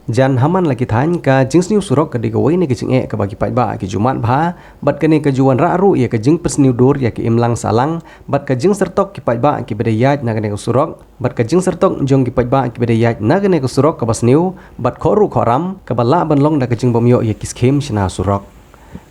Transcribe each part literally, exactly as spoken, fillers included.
Jan haman la ki thaiñ, ka jingsniew surok ka dei kawei na ki jingeh kaba ki paidbah ki ju mad bha, bad kane ka ju wanrah ruh ïa ka jingpynsniew dur ïa ki imlang sahlang, bad ka jingsyrtok ki paidbah kiba dei ïaid na kane ka surok, bad ka jingsyrtok jong ki paidbah kiba dei ïaid na kane ka surok kaba sniew, bad khoh ruh khoh ram, kaba lah ban long da ka jingbym ïoh ïa ki skhim shna surok.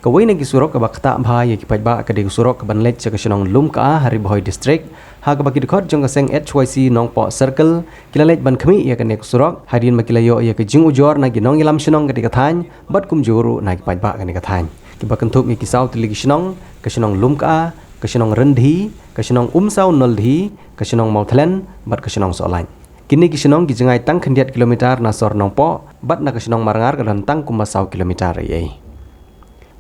Kawei na ki surok kaba ktah bha ïa ki paidbah ka dei ka surok kaban leit sha ka shnong Lumka ha Ri Bhoi District, ha kaba ki dkhot jong ka seng H Y C Nongpoh Circle ki la leit ban khmih ïa kane ka surok, hadien ba ki la ïoh ïa ka jingujor na ki nongïalam shnong ka dei ka thaiñ, bad kumjuh ruh na ki paidbah kane ka thaiñ. Kiba kynthup ïa ki saw tylli ki shnong, ka shnong Lumka, ka shnong Ryndhi, ka shnong Umsaw Noldhi, ka shnong Mawthlen, bad ka shnong Sohlait. Kine ki shnong ki jngai tang khyndiat kilometer na sor Nongpoh, bad na ka shnong Marngar ka don tang kumba saw kilometer ei ei.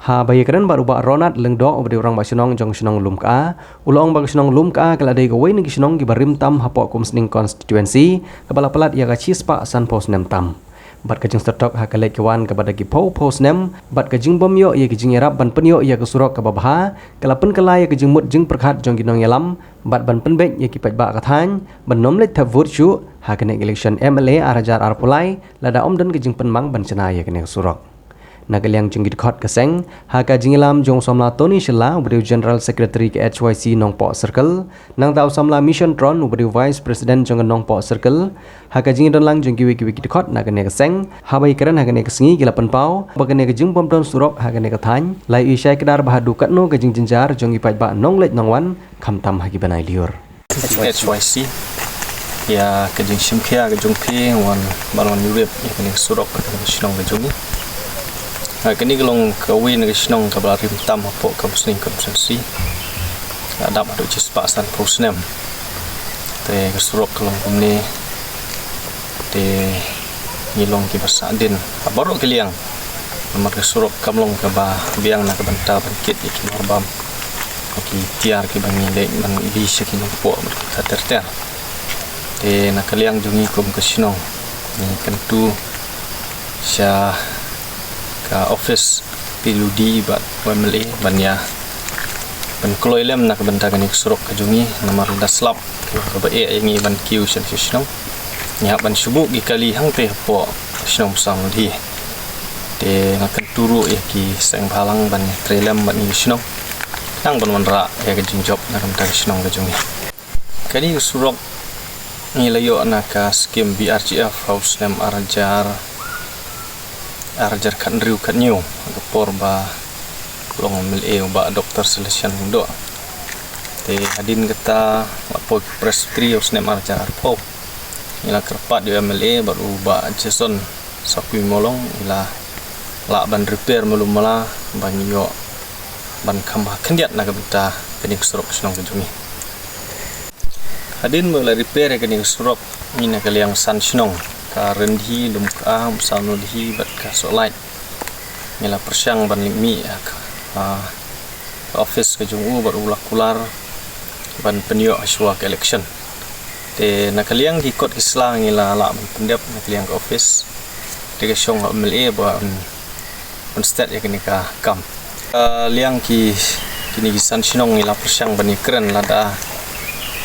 Haba ïakren bad u Bah Ronald Lyngdoh uba dei u rangbah shnong jong shnong Lumka, u la ong ba ka shnong Lumka ka la dei kawei na ki shnong kiba rim tam hapoh Umsning constituency, kaba la palat ïa ka shispah sanphew snem tam. Bad ka jingstad tok ha ka leit ka wan kaba da ki phew phew snem, bad ka jingbym ïoh ïa ki jingïarap ban pynïoh ïa ka surok kaba bha, ka la pynkylla ïa ka jingmut jingpyrkhat jong ki nongïalam, bad ban pynbeit ïa ki paidbah ka thaiñ ban nym leit thep vote shuh ha kane ka election M L A ar hajar arphew lai, lada ym don ka jingpynmang ban shna ïa kane ka surok. Na ka liang jong ki dkhot ka seng, ha ka jingïalam jong u samla Tony Shylla uba dei u General Secretary ka H Y C Nongpoh Circle, nangta u samla Mission Tron uba dei u Vice President jong ka Nongpoh Circle, ha ka jingdon lang jong kiwei kiwei ki dkhot na kane ka seng, haba ïakren ha kane ka sngi ki la pynpaw ba kane ka jingbym don surok ha kane ka thaiñ, la ïohi shai kdar ba haduh katno ka jingjynjar jong ki paidbah nongleit nongwan, khamtam ha ki bnai lyiur. H Y C, ïa ka jingshim khia ka jong phi wan ban wan ïurip ïa kane ka surok ha kane ka shnong ka jong ngi. Ha kane ka long kawei na ka shnong kaba la rim tam hapoh ka Umsning constituency. Ka dap haduh shispah sanphew snem. Te ka surok ka long kumne. Te ngi long kiba sahdien ha baroh ki liang. Namar ka surok kam long kaba biang na ka bynta ban kit ïa ki marbam, ki tiar kiba ngi leit ban ïa sha ki nongpoh bad kita ter ter. Te na ka liang jong ngi kum ka shnong, ngi kyntu sha ka office P W D bad u M L A ban ïa ban kloi lem na ka bynta kane ka surok ka jong ngi, namar da slap kaba eh ïa ngi ban kiew sha shnong. Ngi hap ban shu buh ki kali hangtei hapoh shnong Umsaw Noldhi. Te nga kyntu ruh ïa ki seng bhalang ban ïa trei lem bad ngi shnong, nang ban wanrah ïa ka jingjop na ka bynta ka shnong ka jong ngi. Kane ka surok ngi la ïoh na ka skim B R G F ha u snem ar hajar, ar hajar khathynriew khathynñiew, ha ka por ba long M L A u Bah Doctor Celestine Lyngdoh. Te hadien kata la poi ka Presbytery ha u snem ar hajar arphew. Ngi la kyrpad ïa u M L A bad u Bah Jason Sawkwi Mawlong, ngi la lah ban repair malu mala ba ngi ïoh ban kham bha khyndiat na ka bynta kane ka surok shnong ka jong ngi. Hadien ba la repair ïa kane ka surok, ngi na ka liang san shnong, ka Ryndhi, Lumka, Umsaw Noldhi bad ka Sohlait, ngi la pyrshang ban leit mih ha ka, ha ka office ka jong u bad u la kular ban pynïoh ha shuwa ka election. Te na ka liang ki kot ki sla ngi la lah ban pyndep na ka liang ka office. Te ka shong ha u M L A ba un pynstet ïa kane ka kam. Ka liang ki, kine ki san shnong ngi la pyrshang ban ïakren lada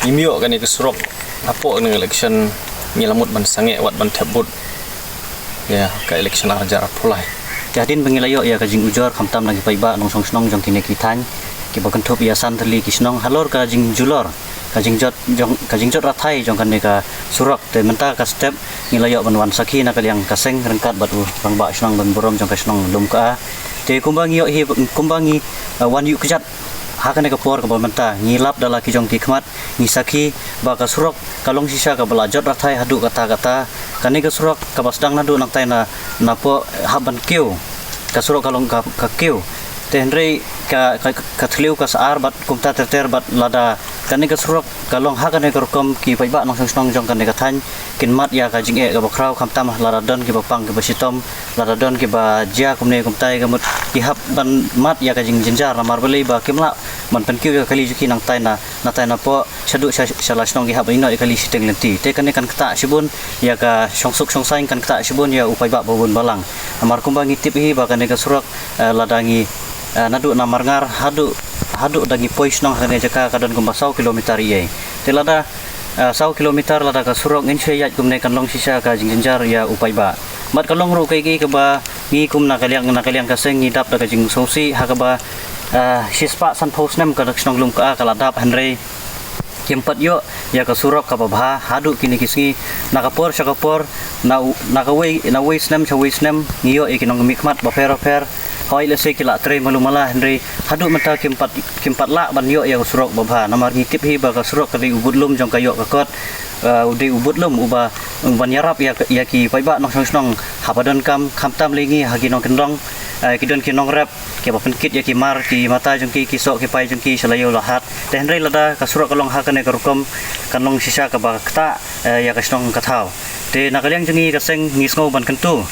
ngim ïoh kane ka surok hapoh kane ka election, ngi la mut ban sangeh wat ban thep vote ïa ka election ar hajar arphew lai. Te hadien ba ngi la ïoh ïa ka jingujor khamtam na ki paidbah nongshong shnong jong kine ki thaiñ kiba kynthup ïa san tylli ki shnong halor ka jingjulor, ka jingjot jong, ka jingjot rathai jong kane ka surok. Te mynta ka step ngi la ïoh ban wan sakhi na ka liang ka seng ryngkat bad u rangbah shnong ban burom jong ka shnong Lumka. Te kumba ngi ïoh hi, kumba ngi, eh, wan ïuh kjat ha kane ka por kaba mynta, ngi lap da la ki jong ki khmat, ngi sakhi ba ka surok ka long shisha kaba la jot rathai haduh katta katta. Kane ka surok kaba sdang naduh nangtai na, napoh hap ban kiew, ka surok ka long ka, ka kiew. Te hynrei ka, ka, ka thliew ka sar bad kumta ter ter bad lada kane ka surok ka long ha kane ka rukom, ki paidbah nongshong shnong jong kane ka thaiñ kin mad ïa ka jingeh kaba khraw khamtam lada don kiba pang kiba shitom, lada don kiba jia kumne kumtai, ka mut ki hap ban mad ïa ka jingjynjar namar balei ba kim lah ban pynkiew ïa ka kali jong ki nangtai na, nangtai napoh shaduh sha, sha la shnong ki hap ban ïehnoh ïa ka kali shiteng lynti. Te kane kan ktah shibun ïa ka shongsuk shongsaiñ, kan ktah shibun ïa u paidbah ba bun balang. Namar kumba ngi tip hi ba kane ka surok, eh, lada ngi, eh, naduh na Marngar haduh, haduh da ngi poi shnong ha kane ka jaka ka don kumba saw kilometer ei ei. Te lada Ah, saw kilometer lada ka surok ngin shu ïaid kumne kan long shisha ka jingjynjar ïa u paidbah. Bad ka long ruh kaei kaei kaba ngi kum na ka liang, na ka liang ka seng ngi dap da ka jingsngewsih ha kaba, ah, shispah sanphew snem ka shnong Lumka ka la dap hynrei kim pat ïoh ïa ka surok kaba bha haduh kine ki sngi. Na ka por sha ka por, na u-, na kawei, na wei snem sha wei snem ngi ïoh ïa ki nongmihkhmat bapher bapher. Hooid lehse ki la trei malu mala hynrei haduh mynta kim pat, kim pat lah ban ïoh ïa ka surok babha. Namar ngi tip hi ba ka surok ka dei u budlum jong ka ïoh ka kot, eh, u dei u budlum uba, uban ïarap ïa, ïa ki paidbah nongshong shnong haba donkam, khamtam lei ngi ha ki nongkyndong, eh, ki don ki nongrep kiba pynkit ïa ki mar ki mata jong ki, ki soh ki pai jong ki sha la ïew la hat. Te hynrei lada ka surok ka long ha kane ka rukom kan long shisha kaba ktah, eh, ïa ka shnong ka thaw. Te na ka liang jong ngi ka seng ngi sngew ban kyntu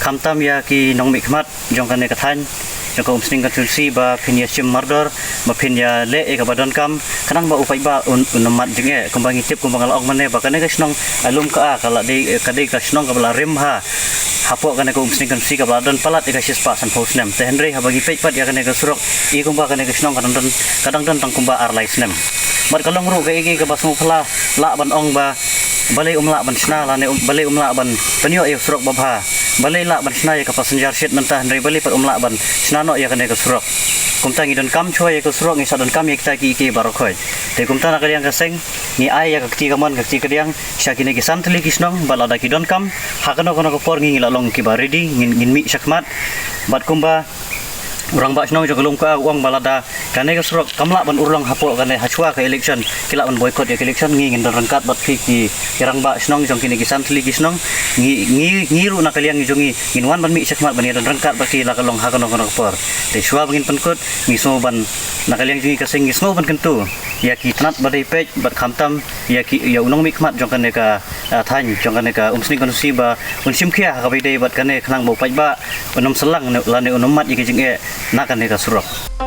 khamtam ïa ki nongmihkhmat jong kane ka thaiñ, jong ka Umsning constituency ba phin ïa shim mardor, ba phin ïa leh ïa kaba donkam, khnang ba u paidbah un, un ym mad jingeh. Kumba ngi tip kumba nga la ong mynne ba kane ka shnong, ah, Lumka ka la dei, ka dei ka shnong kaba la rim ha, hapoh kane ka Umsning constituency kaba la don palat ïa ka shispah sanphew snem. Te hynrei haba ngi peit pat ïa kane ka surok, i kumba kane ka shnong ka dang don, ka dang don tang kumba ar lai snem. Bad ka long ruh kaei kaei kaba sngewphylla lah ban ong ba balei um lah ban shna lane um, balei um lah ban pynïoh ïa u surok babha. Balei lah ban shna ïa ka passenger shed mynta hynrei balei pat um lah ban shna noh ïa kane ka surok. Kumta ngi donkam shuwa ïa ka surok, ngi sa donkam ïa kita kiei kiei baroh khoit. Te kumta na ka liang ka seng ngi ai ïa ka kti kamon ka kti kadiang sha kine ki san tylli ki shnong bad lada ki donkam ha kano kano ka por ngi, ngi la long kiba ready, ngin, ngin mih shakhmat. Bad kumba u rangbah shnong jong ka Lumka u ong ba lada kane ka surok kam lah ban urlong hapoh kane, hashwa ka election ki lah ban boycott ïa ka election, ngi ngin don ryngkat bad phi ki, ki rangbah shnong jong kine ki san tylli ki shnong. Ngi, ngi, ngi ruh na ka liang jong ngi ngin wan ban mih shakhmat ban ïa don ryngkat bad ki la ka long ha kano kano ka por. Te shuwa ba ngin pynkut ngi sngew ban, na ka liang jong ngi ka seng ngi sngew ban kyntu ïa ki tnat ba dei peit bad khamtam ïa ki, ïa u nongmihkhmat jong kane ka, ah, thaiñ, jong kane ka Umsning constituency ba un shim khia ha kaba ïadei bad kane khnang ba u paidbah un ym syllang ne, lane un ym mad ïa ki jingeh na kane ka surok.